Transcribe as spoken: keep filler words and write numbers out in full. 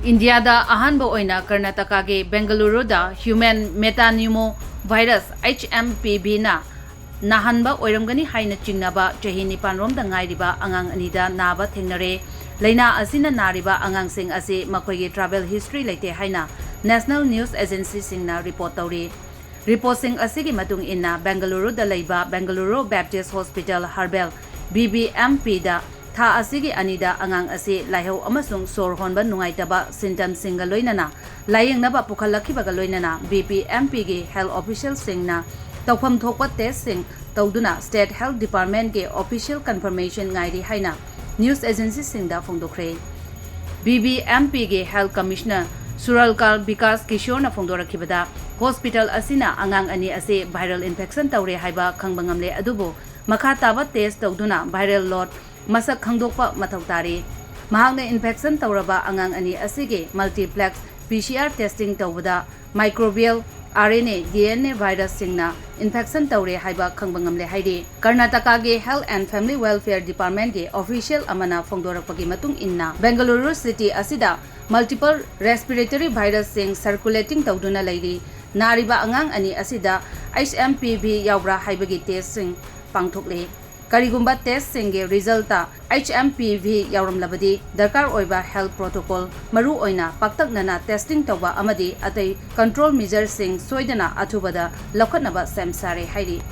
ꯏꯟꯗꯤꯌꯥꯗ ꯑꯍꯥꯟꯕ ꯑꯣꯏꯅ ꯀꯔꯅꯥꯇꯀꯥꯒꯤ ꯕꯦꯡꯒꯂꯨꯔꯨꯗ human metapneumovirus, H M P V ꯅ ꯅꯥꯍꯟꯕ ꯑꯣꯏꯔꯝꯒꯅꯤ ꯍꯥꯏꯅ ꯆꯤꯡꯅꯕ ꯆꯍꯤ ꯅꯤꯄꯥꯟ ꯔꯣꯝꯗ ꯉꯥꯏꯔꯤꯕ ꯑꯉꯥꯡ ꯑꯅꯤꯗ ꯅꯥꯕ ꯊꯦꯡꯅꯔꯦ꯫ ꯂꯩꯅꯥ ꯑꯁꯤꯅ ꯅꯥꯔꯤꯕ ꯑꯉꯥꯡꯁꯤꯡ ꯑꯁꯤ ꯃꯈꯣꯏꯒꯤ travel history ꯂꯩꯇꯦ ꯍꯥꯏꯅ national news agency ꯁꯤꯡꯅ report ꯇꯧꯔꯤ꯫ Report ꯁꯤꯡ ꯑꯁꯤꯒꯤ ꯃꯇꯨꯡ ꯏꯟꯅ, ꯕꯦꯡꯒꯂꯨꯔꯨꯗ ꯂꯩꯕ Bengaluru Baptist Hospital Herbal, B B M P ꯗ ꯊꯥ ꯑꯁꯤꯒꯤ ꯑꯅꯤꯗ ꯑꯉꯥꯡ ꯑꯁꯤ ꯂꯥꯏꯍꯧ ꯑꯃꯁꯨꯡ ꯁꯣꯔ ꯍꯣꯟꯕ ꯅꯨꯡꯉꯥꯏꯇꯕ symptom ꯁꯤꯡꯒ ꯂꯣꯏꯅꯅ ꯂꯥꯌꯦꯡꯅꯕ ꯄꯨꯈꯠꯂꯛꯈꯤꯕꯒ ꯂꯣꯏꯅꯅ, B B M P ꯒꯤ health official ꯁꯤꯡꯅ ꯇꯧꯐꯝ ꯊꯣꯛꯄ test ꯁꯤꯡ ꯇꯧꯗꯨꯅ State Health Department ꯀꯤ official confirmation ꯉꯥꯏꯔꯤ ꯍꯥꯏꯅ news agency ꯁꯤꯡꯗ ꯐꯣꯡꯗꯣꯛꯈ꯭ꯔꯦ꯫ B B M P ꯒꯤ Health Commissioner ꯁꯨꯔꯜꯀꯥꯜ ꯕꯤꯀꯥꯁ ꯀꯤꯁꯣꯔꯅ ꯐꯣꯡꯗꯣꯔꯛꯈꯤꯕꯗ, hospital ꯑꯁꯤꯅ ꯑꯉꯥꯡ ꯑꯅꯤ ꯑꯁꯤ viral infection ꯇꯧꯔꯦ ꯍꯥꯏꯕ ꯈꯪꯕ ꯉꯝꯂꯦ, ꯑꯗꯨꯕꯨ ꯃꯈꯥ ꯇꯥꯕ test ꯇꯧꯗꯨꯅ viral load ꯃꯁꯛ ꯈꯪꯗꯣꯛꯄ ꯃꯊꯧ ꯇꯥꯔꯤ꯫ ꯃꯍꯥꯛꯅ infection ꯇꯧꯔꯕ ꯑꯉꯥꯡ ꯑꯅꯤ ꯑꯁꯤꯒꯤ multiplex P C R testing ꯇꯧꯕꯗ microbial, R N A, D N A virus ꯁꯤꯡꯅ infection ꯇꯧꯔꯦ ꯍꯥꯏꯕ ꯈꯪꯕ ꯉꯝꯂꯦ ꯍꯥꯏꯔꯤ꯫ ꯀꯔꯅꯥꯇꯀꯥꯒꯤ Health and Family Welfare Department ꯀꯤ official ꯑꯃꯅ ꯐꯣꯡꯗꯣꯔꯛꯄꯒꯤ ꯃꯇꯨꯡ ꯏꯟꯅ, ꯕꯦꯡꯒꯂꯨꯔꯨ city ꯑꯁꯤꯗ multiple respiratory virus ꯁꯤꯡ circulating ꯇꯧꯗꯨꯅ ꯂꯩꯔꯤ꯫ ꯅꯥꯔꯤꯕ ꯑꯉꯥꯡ ꯑꯅꯤ ꯑꯁꯤꯗ H M P V ꯌꯥꯎꯕ꯭ꯔꯥ ꯍꯥꯏꯕꯒꯤ test ꯁꯤꯡ ꯄꯥꯡꯊꯣꯛꯂꯤ꯫ ꯀꯔꯤꯒꯨꯝꯕ test ꯁꯤꯡꯒꯤ result ꯇ H M P V ꯌꯥꯎꯔꯝꯂꯕꯗꯤ, ꯗꯔꯀꯥꯔ ꯑꯣꯏꯕ health protocol, ꯃꯔꯨ ꯑꯣꯏꯅ ꯄꯥꯛꯇꯛꯅꯅ testing ꯇꯧꯕ ꯑꯃꯗꯤ ꯑꯇꯩ control measure ꯁꯤꯡ ꯁꯣꯏꯗꯅ ꯑꯊꯨꯕꯗ ꯂꯧꯈꯠꯅꯕ ꯁꯦꯝ ꯁꯥꯔꯦ ꯍꯥꯏꯔꯤ꯫